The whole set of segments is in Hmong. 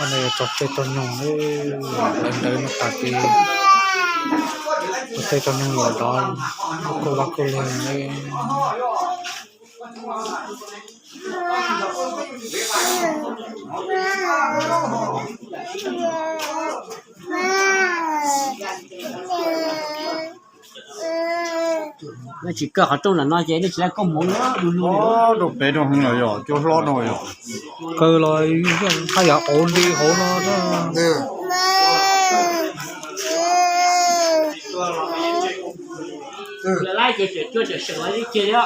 Nws tso tej tsob nyuj, lawv ntawd no tas ces tso tej tsob nyuj los dov, kuj vaj kuj liag li. Nej tsis kaw qhov rooj ntawm no ces nej tsis laib koj hmoov du lug li. Rau pem rau heev los yog cua hlob no yog. Kaw los haj yam ua li hauv no. Laib ces tseem cua tseem seem li ceg li.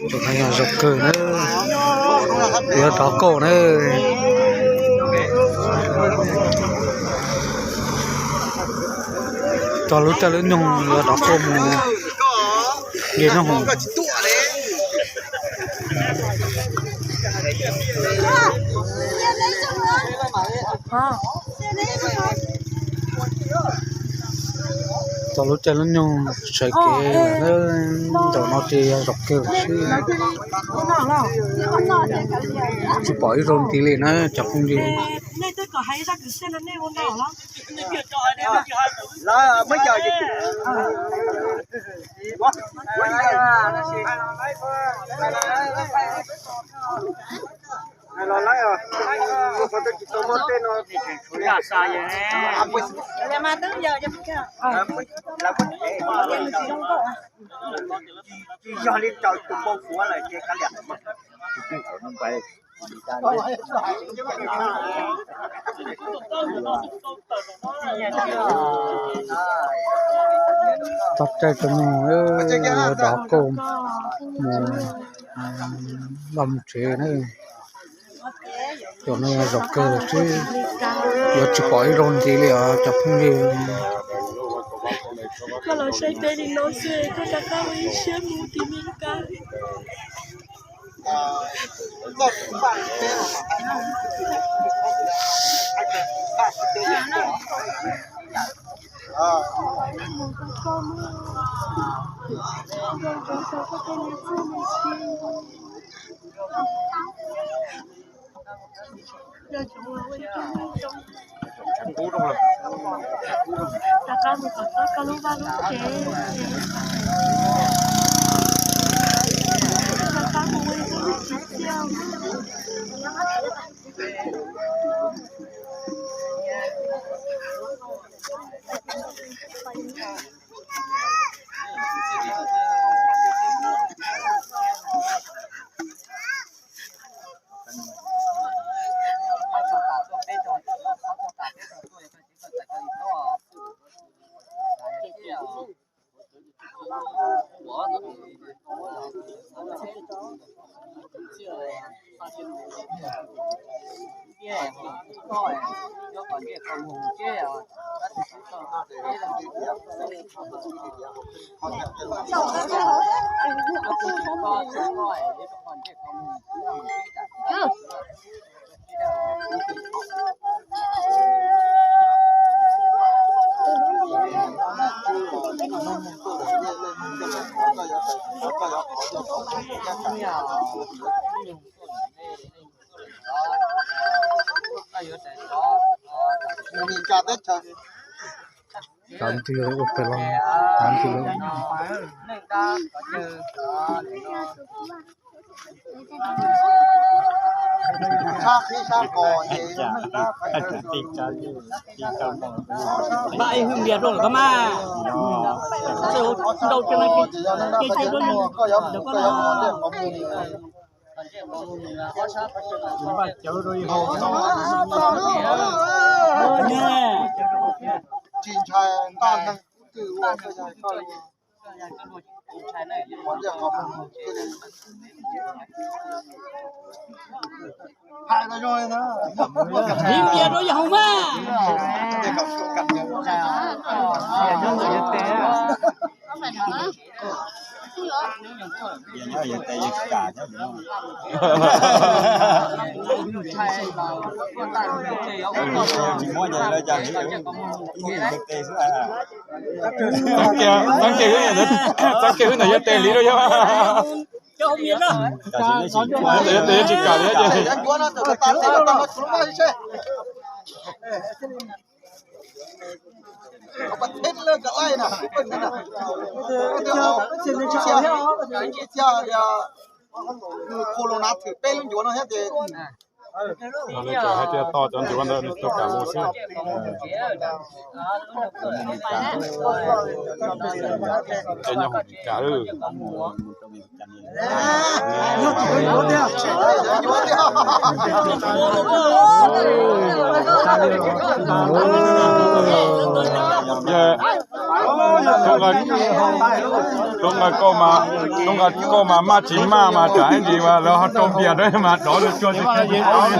Tus no yog zaum kawg na, yuav rov kauj na. Tso lub caij lub nyoog yuav rov kauj mus nce nyob hoom. Tso lub caij lub nyoog sawv kev, ntaum no ces yog zaum kawg xwb. Tsis pom ib zaug nti li na cov phooj ywg. Tsis yog li raws tus npau suav lawm ces kav liam. Tso caij tso nyoog, dov kauj mus vaj mus tsev na. Cov no zaum kawg xwb, yuav tsis pom ib zaug nti li os cov phooj ywg. Koj los saib peb li no xwb koj rov qab ua ib siab mus tim Meskas. Rov qab mus kom txog koj lub vaj lub tsev. Rov qab mus ua ib lub tsev thiab. Tsav ntws ua pem los, tsav ntws. Npaj ib hwj npias rau lawm koj mas. Nrau cov no ces sai rau ntawm koj no. Npaj cawv rau ib hau. Tsis ntshai ntaj neeg twg ua. Hais rau zoo li ntawd. Ib npias rau yawg hauv mas. Yog nyob yog tes yog tsis kam nyob. Tsis muab ces lawv cas li, ib yog tes xwb. Txeeb kiag, txeeb kiag wb ntawm yog tes li rau yog. Tes yog tsis kam li ces. Hais tias toj cov ncuav ntawd tuaj kam mus xwb. Ces nyob hauv Meskas. Tub nqa koj mas, tub nqa koj mas maj tsis maj mas tsam ib ntsis mas lawv ho rau npias rau mas dov lawv cuag tsis cuag.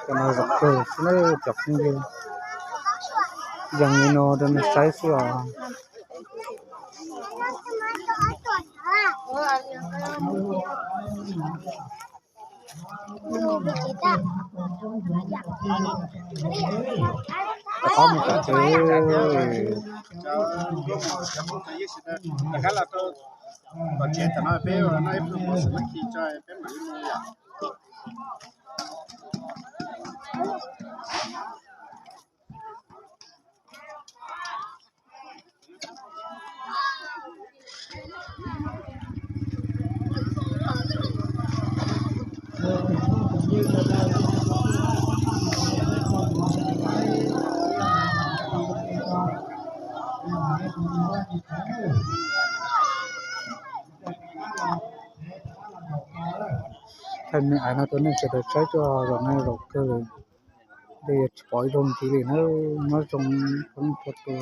Cov no zoo kawg xwb na cov phooj ywg, yees li no rau nej saib xwb os. Rov qab mus tom tsev. Thaij me ais no rau nej sawv daws saib tso, zaum no zaum kawg, tsis pom ib zaug ntxiv li na, nyob zoo peb txhua tus.